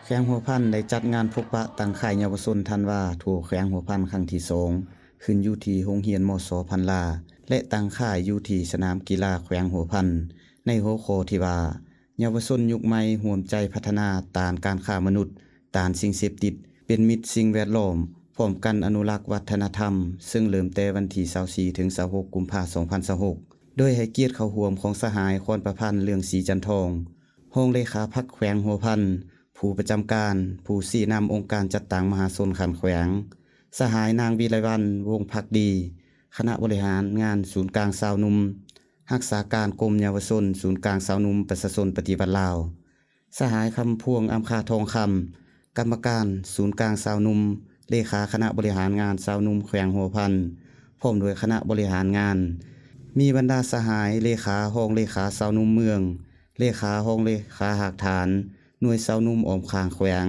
ແຂວງຫົວພັນໄດ້ຈັດງານພົບປະຕັ້ງຄ້າຍເຍົາວະຊົນທັນວາທົ່ວແຂວງຫົວພັນຄັ້ງທີສອງ ຂຶ້ນຢູ່ທີ່ໂຮງຮຽນ ມສ ພັນລາ ແລະ ຕັ້ງຄ້າຍຢູ່ທີ່ສະໜາມກິລາແຂວງຫົວພັນ ໃນຫົວຂໍ້ທີ່ວ່າ ເຍົາວະຊົນຍຸກໃໝ່ຮ່ວມໃຈພັດທະນາ ຕ້ານການຄ້າມະນຸດ, ຕ້ານສິ່ງເສບຕິດ, ເປັນມິດສິ່ງແວດລ້ອມ, ພ້ອມກັນອະນຸລັກວັດທະນະທຳ, ເຊິ່ງເລີ່ມແຕ່ວັນທີຊາວສີ່ ເຖິງ ຊາວຫົກ ກຸມພາ ສອງພັນຊາວຫົກ ໂດຍໃຫ້ກຽດເຂົ້າຮ່ວມຂອງສະຫາຍ ຄອນປະພັນ ເລື່ອງສີຈັນທອງ, ຮອງເລຂາພັກແຂວງຫົວພັນ, ຜູ້ປະຈຳການ, ຜູ້ຊີ້ນຳອົງການຈັດຕັ້ງມະຫາຊົນຂັ້ນແຂວງ, ສະຫາຍ ນາງ ວິໄລວັນ ວົງພັກດີ, ຄະນະບໍລິຫານງານສູນກາງຊາວໜຸ່ມ, ຮັກສາການກົມເຍົາວະຊົນ ສູນກາງຊາວໜຸ່ມປະຊາຊົນປະຕິວັດລາວ, ສະຫາຍ ຄຳພວງ ອຳຄາທອງຄຳ, ກຳມະການສູນກາງຊາວໜຸ່ມ, ເລຂາຄະນະບໍລິຫານງານຊາວໜຸ່ມແຂວງຫົວພັນ, ພ້ອມດ້ວຍຄະນະບໍລິຫານງານ, ມີບັນດາສະຫາຍ ເລຂາ, ຮອງເລຂາຊາວໜຸ່ມເມືອງ, ເລຂາ, ຮອງເລຂາຮາກຖານ, ໜ່ວຍຊາວໜຸ່ມອ້ອມຂ້າງແຂວງ,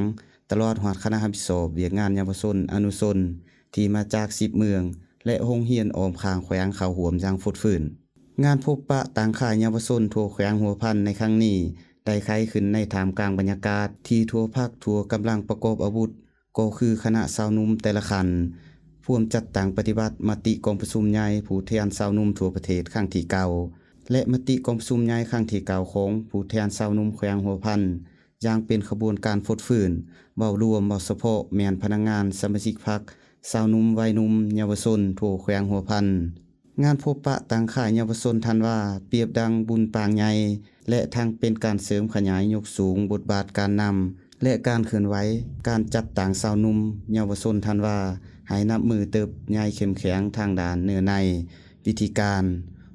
ຕະຫຼອດຮອດຄະນະຮັບຜິດຊອບວຽກງານເຍົາວະຊົນອະນຸຊົນ ທີ່ມາຈາກສິບເມືອງ ແລະ ໂຮງຮຽນອ້ອມຂ້າງແຂວງເຂົ້າຮ່ວມຢ່າງຟົດຟື້ນ. ງານພົບປະຕັ້ງຄ້າຍເຍົາວະຊົນທົ່ວແຂວງຫົວພັນໃນຄັ້ງນີ້ ໄດ້ໄຂຂຶ້ນໃນທ່າມກາງບັນຍາກາດທີ່ທົ່ວພັກທົ່ວກຳລັງປະກອບອາວຸດ ກໍຄືຄະນະຊາວໜຸ່ມແຕ່ລະຂັ້ນ ພວມຈັດຕັ້ງປະຕິບັດມະຕິກອງປະຊຸມໃຫຍ່ຜູ້ແທນຊາວໜຸ່ມທົ່ວປະເທດຄັ້ງທີເກົ້າ ແລະ ມະຕິກອງປະຊຸມໃຫຍ່ຄັ້ງທີເກົ້າຂອງຜູ້ແທນຊາວໜຸ່ມແຂວງຫົວພັນ ຢ່າງເປັນຂະບວນການຟົດຟື້ນ, ເວົ້າລວມ, ເວົ້າສະເພາະແມ່ນພະນັກງານສະມາຊິກພັກ, ຊາວໜຸ່ມ, ໄວໜຸ່ມ, ເຍົາວະຊົນທົ່ວແຂວງຫົວພັນ. ງານພົບປະຕັ້ງຄ້າຍເຍົາວະຊົນທັນວາ ປຽບດັ່ງບຸນປາງໃຫຍ່ ແລະ ທັງເປັນການເສີມຂະຫຍາຍຍົກສູງບົດບາດການນຳ ແລະ ການເຄື່ອນໄຫວການຈັດຕັ້ງຊາວໜຸ່ມເຍົາວະຊົນທັນວາ ໃຫ້ນັບມື້ເຕີບໃຫຍ່ເຂັ້ມແຂງທາງດ້ານເນື້ອໃນ, ວິທີການ,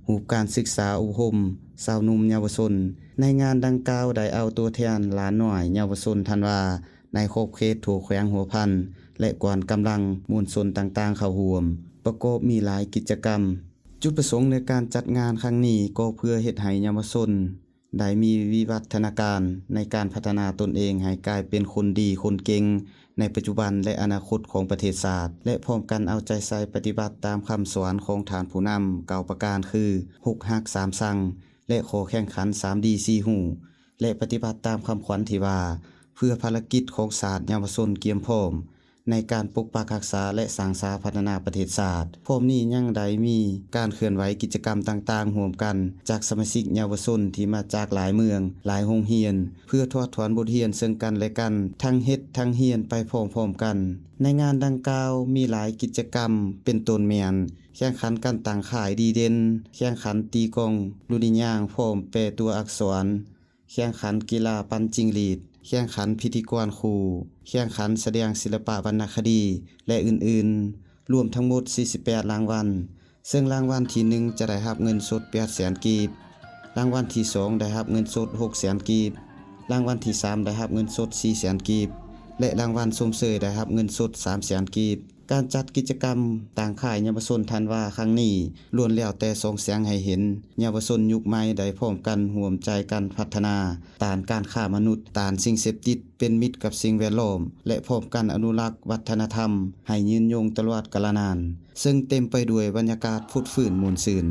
ຮູບການສຶກສາອົບຮົມຊາວໜຸ່ມເຍົາວະຊົນ. ໃນງານດັ່ງກ່າວໄດ້ເອົາຕົວແທນຫຼານນ້ອຍເຍົາວະຊົນທັນວາ ໃນຂອບເຂດທົ່ວແຂວງຫົວພັນ ແລະ ກອນກຳລັງມວນຊົນຕ່າງໆເຂົ້າຮ່ວມ ປະກອບມີຫຼາຍກິດຈະກຳ. ຈຸດປະສົງໃນການຈັດງານຄັ້ງນີ້ກໍເພື່ອເຮັດໃຫ້ເຍົາວະຊົນໄດ້ມີວິວັດທະນາການໃນການພັດທະນາຕົນເອງໃຫ້ກາຍເປັນຄົນດີຄົນເກັ່ງໃນປັດຈຸບັນ ແລະ ອະນາຄົດຂອງປະເທດຊາດ ແລະ ພ້ອມກັນເອົາໃຈໃສ່ປະຕິບັດຕາມຄຳສອນຂອງທ່ານຜູ້ນຳເກົ້າປະການຄື ຮົກຮັກສາມຊັງ ແລະ ຂໍ້ແຂ່ງຂັນສາມດີສີ່ຮູ້ ແລະ ປະຕິບັດຕາມຄຳຂວັນທີ່ວ່າ ເພື່ອພາລະກິດຂອງຊາດເຍົາວະຊົນກຽມພ້ອມໃນການປົກປັກຮັກສາ ແລະ ສ້າງສາພັດທະນາປະເທດຊາດ. ພ້ອມນີ້ຍັງໄດ້ມີການເຄື່ອນໄຫວກິດຈະກຳຕ່າງໆຮ່ວມກັນຈາກສະມາຊິກເຍົາວະຊົນທີ່ມາຈາກຫຼາຍເມືອງ, ຫຼາຍໂຮງຮຽນ ເພື່ອຖອດຖອນບົດຮຽນເຊິ່ງກັນແລະກັນ, ທັງເຮັດທັງຮຽນໄປພ້ອມໆກັນ. ໃນງານດັ່ງກ່າວມີຫຼາຍກິດຈະກຳ ເປັນຕົ້ນແມ່ນ ແຂ່ງຂັນການຕັ້ງຄ້າຍດີເດັ່ນ, ແຂ່ງຂັນຕີກ້ອງລຸດຍາງພ້ອມແປຕົວອັກສອນ, ແຂ່ງຂັນກິລາປັ່ນຈິງຫຼີດ, ແຂ່ງຂັນພິທີກອນຄູ່, ແຂ່ງຂັນສະແດງສິລະປະວັນນະຄະດີ ແລະ ອື່ນໆ, ລວມທັງໝົດສີ່ສິບແປດລາງວັນ, ເຊິ່ງລາງວັນທີໜຶ່ງຈະໄດ້ຮັບເງິນສົດແປດແສນກີບ, ລາງວັນທີສອງໄດ້ຮັບເງິນສົດຫົກແສນກີບ, ລາງວັນທີສາມໄດ້ຮັບເງິນສົດສີ່ແສນກີບ ແລະ ລາງວັນຊົມເຊີຍໄດ້ຮັບເງິນສົດສາມແສນກີບ. ການຈັດກິດຈະກຳຕັ້ງຄ້າຍເຍົາວະຊົນທັນວາຄັ້ງນີ້ ລ້ວນແລ້ວແຕ່ສ່ອງແສງໃຫ້ເຫັນເຍົາວະຊົນຍຸກໃໝ່ໄດ້ພ້ອມກັນຮ່ວມໃຈກັນພັດທະນາ, ຕ້ານການຄ້າມະນຸດ, ຕ້ານສິ່ງເສບຕິດ, ເປັນມິດກັບສິ່ງແວດລ້ອມ ແລະ ພ້ອມກັນອະນຸລັກວັດທະນະທຳໃຫ້ຍືນຍົງຕະຫຼອດກາລະນານ, ເຊິ່ງເຕັມໄປດ້ວຍບັນຍາກາດຟົດຟື້ນມ່ວນຊື່ນ.